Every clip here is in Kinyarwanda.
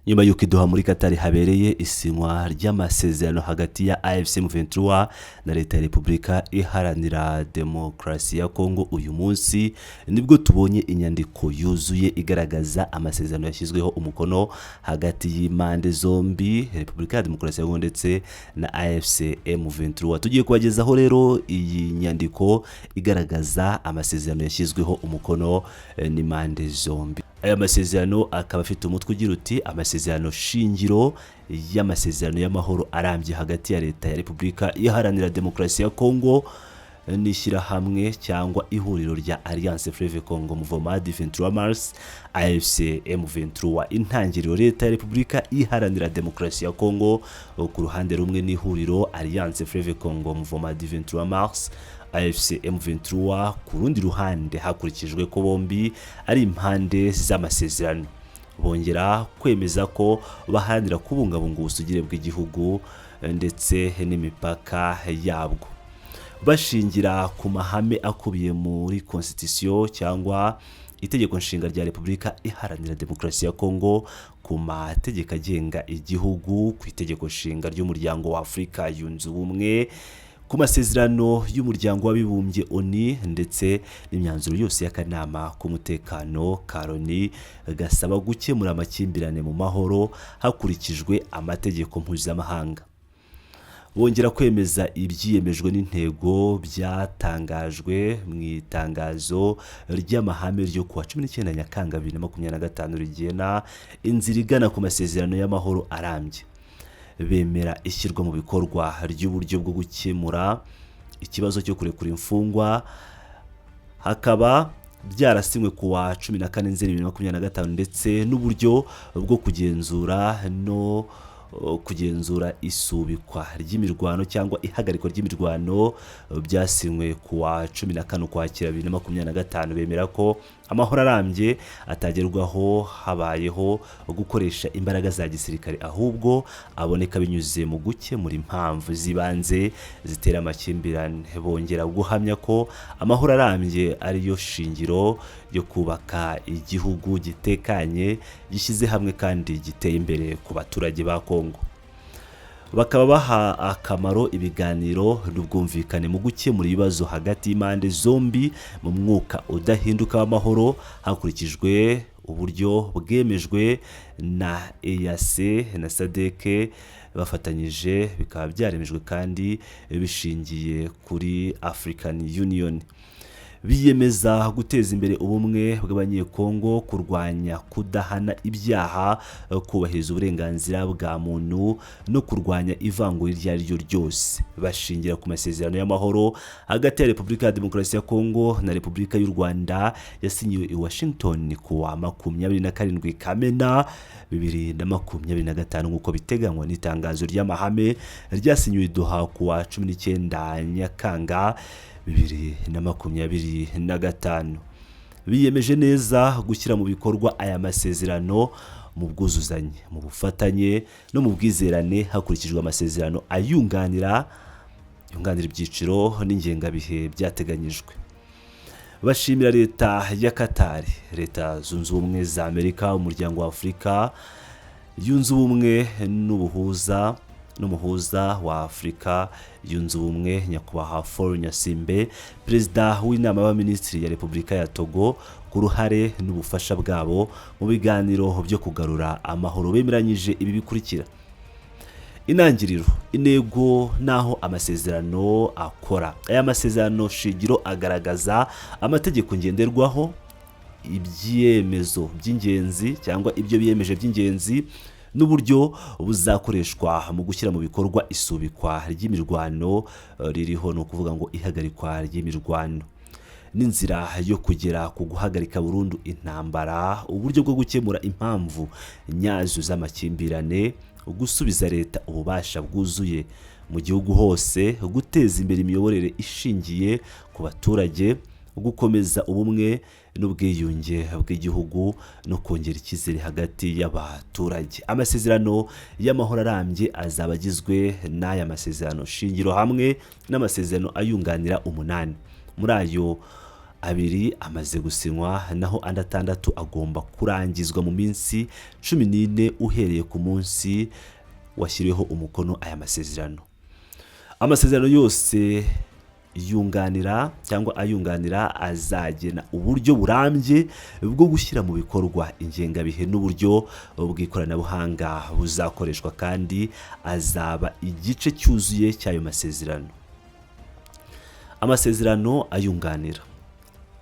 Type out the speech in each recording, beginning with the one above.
Nyuma y'uko i Doha muri Qatar habereye isinywa ry'amasezerano hagati ya AFC M23 na Leta ya Repubulika Iharanira Demokarasi ya Kongo, uyu munsi nibwo tubonye inyandiko yuzuye igaragaza amasezerano yashyizweho umukono hagati y'impande zombi, Repubulika ya Demokarasi ya Kongo ndetse na AFC M23. Tugiye kubagezaho rero iyi nyandiko igaragaza amasezerano yashyizweho umukono n'impande zombi. Aya masezerano akaba afite umutwe ugira uti: "Amasezerano shingiro y'amasezerano y'amahoro arambye hagati ya Leta ya Repubulika Iharanira Demokarasi ya Kongo n'ishyirahamwe cyangwa ihuriro rya Alliance Fleuve Congo Mouvement du 23 Mars, AFC M23." Intangiriro: Leta ya Repubulika Iharanira Demokarasi ya Kongo ku ruhande rumwe n'ihuriro Alliance Fleuve Congo Mouvement du 23 Mars, AFC M23 ku rundi ruhande, hakurikijwe ko bombi ari impande z'amasezerano, bongera kwemeza ko baharanira kubungabunga ubusugire bw'igihugu ndetse n'imipaka yabwo, bashingira ku mahame akubiye muri Constitution cyangwa Itegeko Nshinga rya Repubulika Iharanira Demokarasi ya Kongo, ku mategeko agenga igihugu, ku Itegeko Nshinga ry'Umuryango wa Afurika Yunze Ubumwe, ku masezerano y'Umuryango w'Abibumbye ONU, ndetse n'imyanzuro yose y'akanama k'umutekano ka Loni gasaba gukemura amakimbirane mu mahoro hakurikijwe amategeko mpuzamahanga. Bongera kwemeza ibyiyemejwe n'intego byatangajwe mu itangazo ry'amahame ryo kuwa 19 Nyakanga 2025 rigena inzira igana ku masezerano y'amahoro arambye. Bemera ishyirwa mu bikorwa ry'uburyo bwo gukemura ikibazo cyo kurekura imfungwa, hakaba byarasinywe ku wa 14 Nzeri 2025, ndetse n'uburyo bwo kugenzura no kugenzura isubikwa ry'imirwano cyangwa ihagarikwa ry'imirwano, byasinywe ku wa 14 Ukwakira 2025. Bemera ko amahoro arambye atagerwaho habayeho gukoresha imbaraga za gisirikare, ahubwo aboneka binyuze mu gukemura impamvu z'ibanze zitera amakimbirane. Bongera guhamya ko amahoro arambye ariyo shingiro ryo kubaka igihugu gitekanye, gishyize hamwe kandi giteye imbere ku baturage ba Kongo. Bakaba baha akamaro ibiganiro n'ubwumvikane mu gukemura ibibazo hagati y'impande zombi mu mwuka udahinduka w'amahoro, hakurikijwe uburyo bwemejwe na EAC na SADC bafatanyije, bikaba byaremejwe kandi bishingiye kuri African Union. Biyemeza guteza imbere ubumwe bw'Abanyekongo, kurwanya kudahana ibyaha, kubahiriza uburenganzira bwa muntu no kurwanya ivangura iryo ari ryo ryose, bashingira ku masezerano y'amahoro hagati ya Repubulika ya Demokarasi ya Kongo na Repubulika y'u Rwanda yasinyiwe i Washington ku wa 27 Kamena 2025, nk'uko biteganywa n'itangazo ry'amahame ryasinyiwe i Doha ku wa 19 Nyakanga 2025. Biyemeje neza gushyira mu bikorwa aya masezerano mu bwuzuzanye, mu bufatanye no mu bwizerane, hakurikijwe amasezerano ayunganira, yunganira ibyiciro n'ingengabihe byateganyijwe. Bashimira Leta ya Qatar, Leta Zunze Ubumwe za Amerika, Umuryango wa Afurika Yunze Ubumwe n'umuhuza wa Afurika Yunze Ubumwe, Nyakubahwa Faure Gnassingbé, Perezida w'Inama y'Abaminisitiri ya Repubulika ya Togo, ku ruhare n'ubufasha bwabo mu biganiro byo kugarura amahoro. Bemeranyije ibi bikurikira: Intangiriro: intego n'aho amasezerano akora. Aya masezerano shingiro agaragaza amategeko ngenderwaho, ibyemezo by'ingenzi cyangwa ibyo biyemeje by'ingenzi n'uburyo buzakoreshwa mu gushyira mu bikorwa isubikwa ry'imirwano ririho, ni ukuvuga ngo ihagarikwa ry'imirwano n'inzira yo kugera ku guhagarika burundu intambara, uburyo bwo gukemura impamvu nyazo z'amakimbirane, gusubiza leta ububasha bwuzuye mu gihugu hose, guteza imbere imiyoborere ishingiye ku baturage, gukomeza ubumwe n'ubwiyunge bw'igihugu no kongera icyizere hagati y'abaturage. Amasezerano y'amahoro arambye azaba agizwe n'aya masezerano shingiro hamwe n'amasezerano ayunganira umunani. Muri ayo Abiri amaze gusinywa, naho andi atandatu agomba kurangizwa mu minsi 14 uhereye ku munsi washyiriweho umukono aya masezerano. Amasezerano yose yunganira cyangwa ayunganira azagena uburyo burambye bwo gushyira mu bikorwa ingengabihe n'uburyo bw'ikoranabuhanga buzakoreshwa, kandi azaba igice cyuzuye cy'ayo masezerano. Amasezerano ayunganira: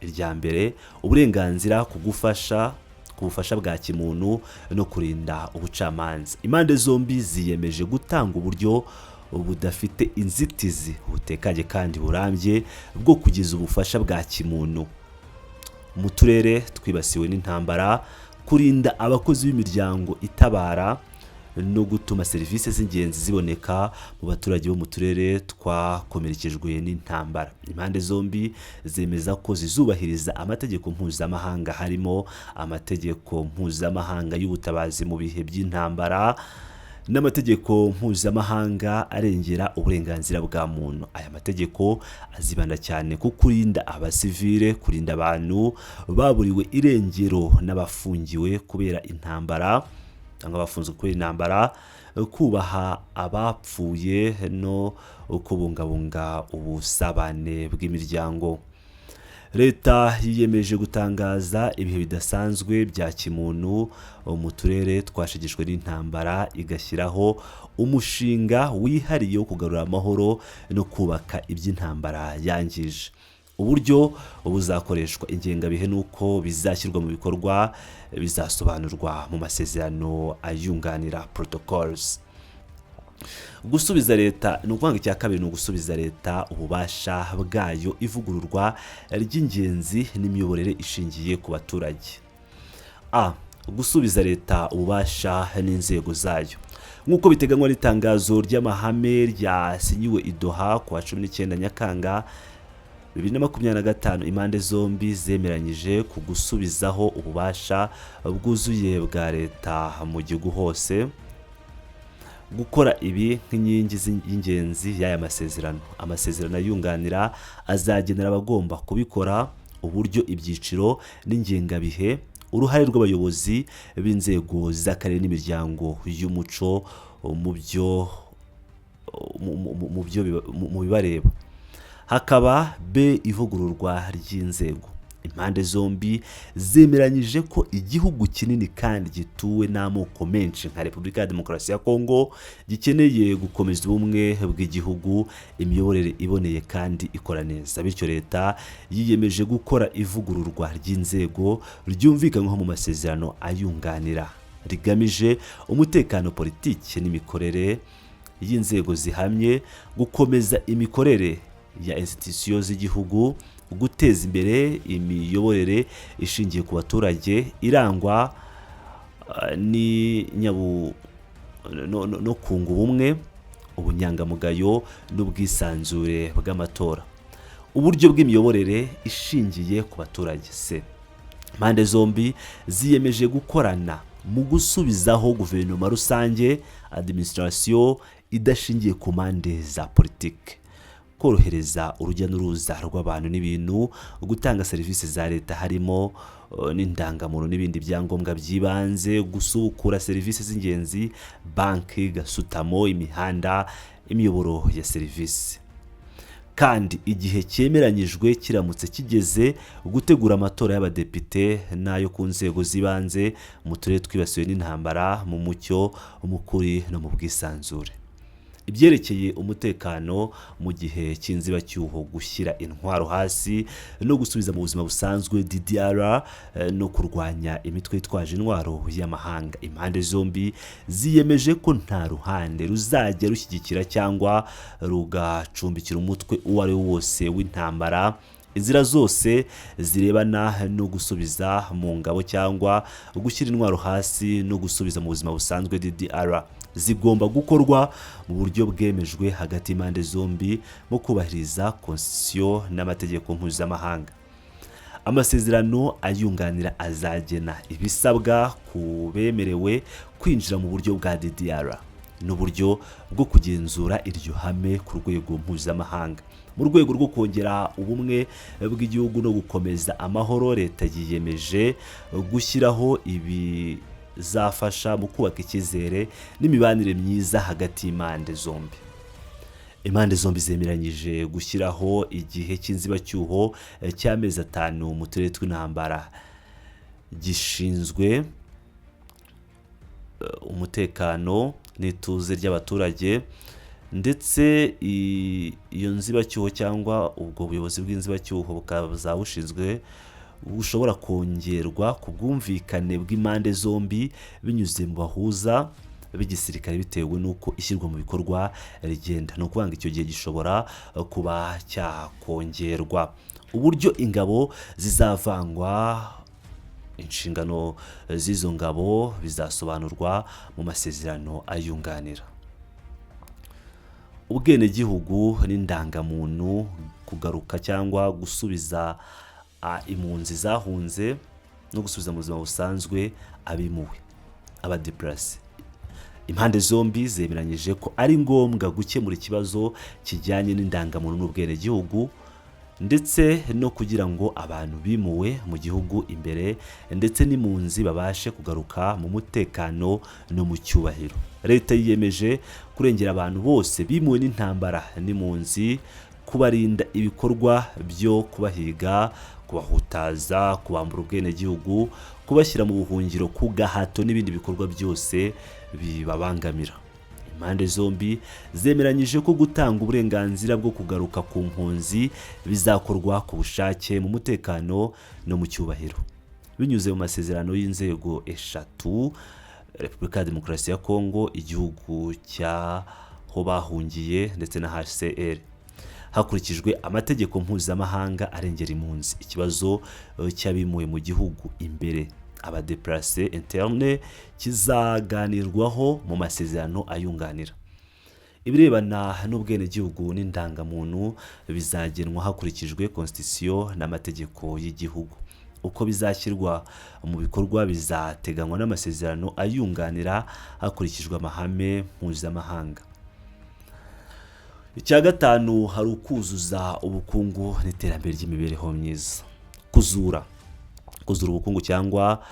irya mbere, uburenganzira ku gufasha ku bufasha bwa kimuntu no kurinda ubucamanza. Impande zombi ziyemeje gutanga uburyo budafite inzitizi, butekanye kandi burambye bwo kugeza ubufasha bwa kimuntu mu turere twibasiwe n'intambara, kurinda abakozi b'imiryango itabara no gutuma serivisi z'ingenzi ziboneka mu baturage bo mu turere twakomerekejwe n'intambara. Impande zombi zemeza ko zizubahiriza amategeko mpuzamahanga, harimo amategeko mpuzamahanga y'ubutabazi mu bihe by'intambara n'amategeko mpuzamahanga arengera uburenganzira bwa muntu. Aya mategeko azibanda cyane ku kurinda abasivile, kurinda abantu baburiwe irengero n'abafungiwe kubera intambara cyangwa abafunzwe kubera intambara, kubaha abapfuye no kubungabunga ubusabane bw'imiryango. Leta yiyemeje gutangaza ibihe bidasanzwe bya kimuntu mu turere twashegeshwe n'intambara, igashyiraho umushinga wihariye wo kugarura amahoro no kubaka iby'intambara yangije. Uburyo buzakoreshwa, ingengabihe n'uko bizashyirwa mu bikorwa bizasobanurwa mu masezerano ayunganira, protocols. Gusubiza leta, ni ukuvuga ngo icya kabiri ni ugusubiza leta ububasha bwayo, ivugururwa ry'ingenzi n'imiyoborere ishingiye ku baturage. A, gusubiza leta ububasha n'inzego zayo. Nk'uko biteganywa n'itangazo ry'amahame ryasinyiwe i Doha ku wa 19 Nyakanga 2025, impande zombi zemeranyije ku gusubizaho ububasha bwuzuye bwa leta mu gihugu hose. Gukora ibi nk'inkingi y'ingenzi y'aya masezerano. Amasezerano ayunganira azagenera abagomba kubikora, uburyo, ibyiciro n'ingengabihe, uruhare rw'abayobozi b'inzego z'akarere n'imiryango y'umuco mu bibareba. Hakaba B, ivugururwa ry'inzego. Impande zombi zemeranyije ko igihugu kinini kandi gituwe n'amoko menshi nka Repubulika ya Demokarasi ya Kongo gikeneye gukomeza ubumwe bw'igihugu, imiyoborere iboneye kandi ikora neza. Bityo leta yiyemeje gukora ivugururwa ry'inzego ryumvikanyweho mu masezerano ayunganira, rigamije umutekano, politiki n'imikorere y'inzego zihamye, gukomeza imikorere ya institution z'igihugu, guteza imbere imiyoborere ishingiye ku baturage irangwa n'inyabu no kunga ubumwe, ubunyangamugayo n'ubwisanzure bw'amatora, uburyo bw'imiyoborere ishingiye ku baturage. Se, impande zombi ziyemeje gukorana mu gusubizaho guverinoma rusange, administration idashingiye ku mpande za politiki, korohereza urujya n'uruza rw'abantu n'ibintu, gutanga serivisi za leta harimo n'indangamuntu n'ibindi byangombwa by'ibanze, gusubukura serivisi z'ingenzi, banki, gasutamo, imihanda, imiyoboro ya serivisi, kandi igihe cyemeranyijwe kiramutse kigeze, gutegura amatora y'abadepite n'ayo ku nzego z'ibanze mu turere twibasiwe n'intambara mu mucyo, mu kuri no mu bwisanzure. Ibyerekeye umutekano mu gihe cy'inzibacyuho, gushyira intwaro hasi no gusubiza mu buzima busanzwe DDR no kurwanya imitwe yitwaje intwaro y'amahanga. Impande zombi ziyemeje ko nta ruhande ruzajya rushyigikira cyangwa rugacumbikira umutwe uwo ari wo wose w'intambara. Inzira zose zirebana no gusubiza mu ngabo cyangwa gushyira intwaro hasi no gusubiza mu buzima busanzwe DDR zigomba gukorwa mu buryo bwemejwe hagati y'impande zombi mu kubahiriza constitution n'amategeko mpuzamahanga. Amasezerano ayunganira azagena ibisabwa ku bemerewe kwinjira mu buryo bwa DDR. N'uburyo bwo kugenzura iryo hame ku rwego mpuzamahanga. Mu rwego rwo kongera ubumwe bw'igihugu no gukomeza amahoro, leta yiyemeje gushyiraho ibizafasha mu kubaka icyizere n'imibanire myiza hagati y'impande zombi. Impande zombi zemeranyije gushyiraho igihe cy'inzibacyuho cy'amezi 5 mu turere tw'intambara gishinzwe umutekano n'ituze ry'abaturage. Ndetse iyo nzibacyuho cyangwa ubwo buyobozi bw'inzibacyuho bukaba bushinzwe bushobora kongerwa ku bwumvikane bw'impande zombi binyuze mu bahuza b'igisirikare, bitewe n'uko ishyirwa mu bikorwa rigenda. Ni ukuvuga ngo icyo gihe gishobora kuba cyakongerwa. Uburyo ingabo zizavangwa, inshingano z'izo ngabo bizasobanurwa mu masezerano ayunganira. Ubwenegihugu n'indangamuntu, kugaruka cyangwa gusubiza impunzi zahunze no gusubiza mu buzima busanzwe abimuwe, aba déplacés. Impande zombi zemeranyije ko ari ngombwa gukemura ikibazo kijyanye n'indangamuntu n'ubwenegihugu, ndetse no kugira ngo abantu bimuwe mu gihugu imbere ndetse n'impunzi babashe kugaruka mu mutekano no mu cyubahiro. Leta yiyemeje kurengera abantu bose bimuwe n'intambara n'impunzi, kubarinda ibikorwa byo kubahiga, kubahutaza, kubambura ubwenegihugu, kubashyira mu buhungiro ku gahato n'ibindi bikorwa byose bibabangamira. Impande zombi zemeranyije ko gutanga uburenganzira bwo kugaruka ku mpunzi bizakorwa ku bushake, mu mutekano no mu cyubahiro, binyuze mu masezerano y'inzego eshatu: Repubulika ya Demokarasi ya Kongo, igihugu cy'aho bahungiye ndetse na HCR, hakurikijwe amategeko mpuzamahanga arengera impunzi. Ikibazo cy'abimuwe mu gihugu imbere, aba déplacés internes, kizaganirwaho mu masezerano ayunganira. Ibirebana n'ubwenegihugu n'indangamuntu bizagenwa hakurikijwe constitution n'amategeko y'igihugu. Uko bizashyirwa mu bikorwa bizateganywa n'amasezerano ayunganira hakurikijwe amahame mpuzamahanga. Icya gatanu, hari ukuzuza ubukungu n'iterambere ry'imibereho myiza. Kuzura ubukungu cyangwa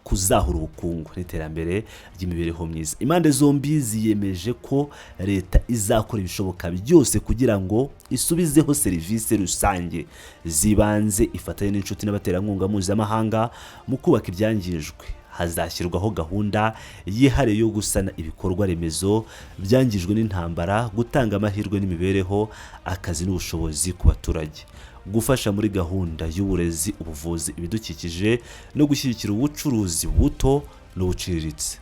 kuzahura ubukungu n'iterambere ry'imibereho myiza. Impande zombi ziyemeje ko leta izakora ibishoboka byose kugira ngo isubizeho serivisi rusange zibanze, ifatanye n'inshuti n'abaterankunga mpuzamahanga mu kubaka ibyangijwe. Hazashyirwaho gahunda yihariye yo gusana ibikorwa remezo byangijwe n'intambara, gutanga amahirwe n'imibereho, akazi n'ubushobozi ku baturage, gufasha muri gahunda y'uburezi, ubuvuzi, ibidukikije no gushyigikira ubucuruzi buto n'ubuciriritse,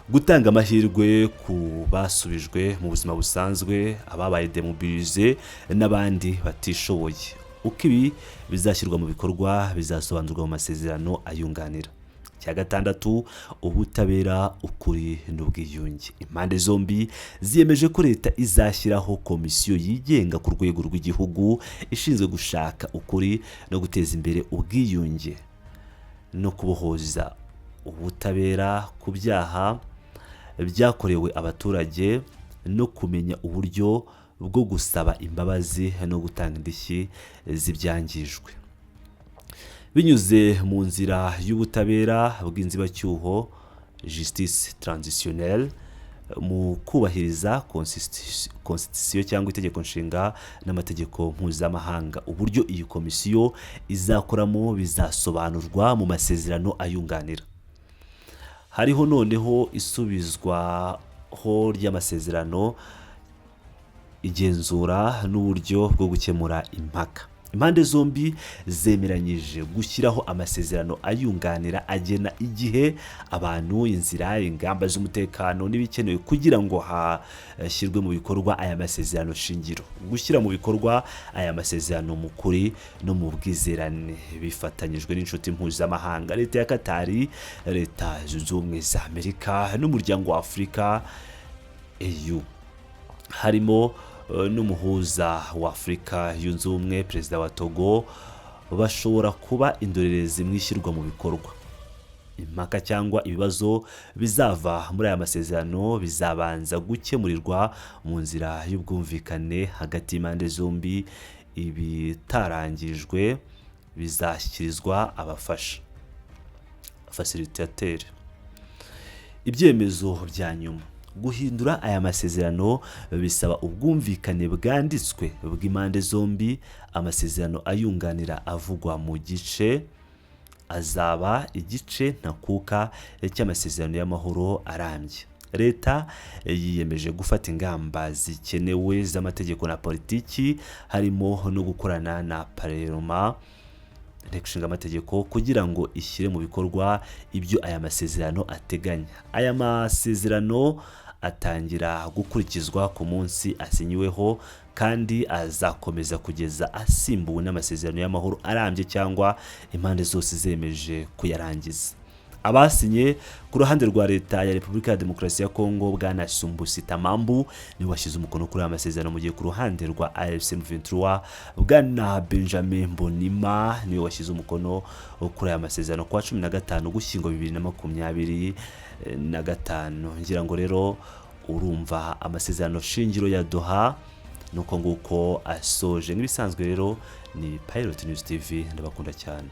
gutanga amahirwe ku basubijwe mu buzima busanzwe, ababaye démobilisés n'abandi batishoboye. Uko ibi bizashyirwa mu bikorwa bizasobanurwa mu masezerano ayunganira. Icya gatandatu, ubutabera, ukuri n'ubwiyunge. Impande zombi ziyemeje ko leta izashyiraho komisiyo yigenga ku rwego rw'igihugu ishinzwe gushaka ukuri no guteza imbere ubwiyunge no kubohoza ubutabera ku byaha byakorewe abaturage, no kumenya uburyo bwo gusaba imbabazi no gutanga indishyi z'ibyangijwe binyuze mu nzira y'ubutabera bw'inzibacyuho, justice transitionnelle, mu kubahiriza constitution cyangwa itegeko nshinga n'amategeko mpuzamahanga. Uburyo iyi komisiyo izakoramo bizasobanurwa mu masezerano ayunganira. Hariho noneho isubizwaho ry'amasezerano, igenzura n'uburyo bwo gukemura impaka. Impande zombi zemeranyije gushyiraho amasezerano ayunganira agena igihe, abantu, inzira, ingamba z'umutekano n'ibikenewe kugira ngo hashyirwe mu bikorwa aya masezerano shingiro. Gushyira mu bikorwa aya masezerano mu kuri no mu bwizerane bifatanyijwe n'inshuti mpuzamahanga, Leta ya Katari, Leta Zunze Ubumwe za Amerika n'Umuryango wa Afurika, AU, harimo n'umuhuza wa Afurika Yunze Ubumwe, perezida wa Togo, bashobora kuba indorerezi mu ishyirwa mu bikorwa. Impaka cyangwa ibibazo bizava muri aya masezerano bizabanza gukemurirwa mu nzira y'ubwumvikane hagati y'impande zombi. Ibitarangijwe bizashyikirizwa abafasha, facilitateur. Ibyemezo bya nyuma: guhindura aya masezerano bisaba ubwumvikane bwanditswe bw'impande zombi. Amasezerano ayunganira avugwa mu gice azaba igice ntakuka cy'amasezerano y'amahoro arambye. Leta yiyemeje gufata ingamba zikenewe z'amategeko na politiki, harimo no gukorana na parlement, inteko ishinga amategeko, kugira ngo ishyire mu bikorwa ibyo aya masezerano ateganya. Aya masezerano atangira gukurikizwa ku munsi asinyiweho kandi azakomeza kugeza asimbuwe n'amasezerano y'amahoro arambye cyangwa impande zose zemeje kuyarangiza. Abasinye ku ruhande rwa Leta ya Repubulika ya Demokarasi ya Kongo, Bwana Sumbusi Tamambu niwe washyize umukono kuri aya masezerano, mu gihe ku ruhande rwa AFC M23, Bwana Benjamin Mbonima niwe washyize umukono kuri aya masezerano kuwa 15 Ugushyingo 2025. Ngira ngo rero urumva amasezerano shingiro ya Doha nuko nguko asoje. Nk'ibisanzwe rero ni Pilot News TV, ndabakunda cyane.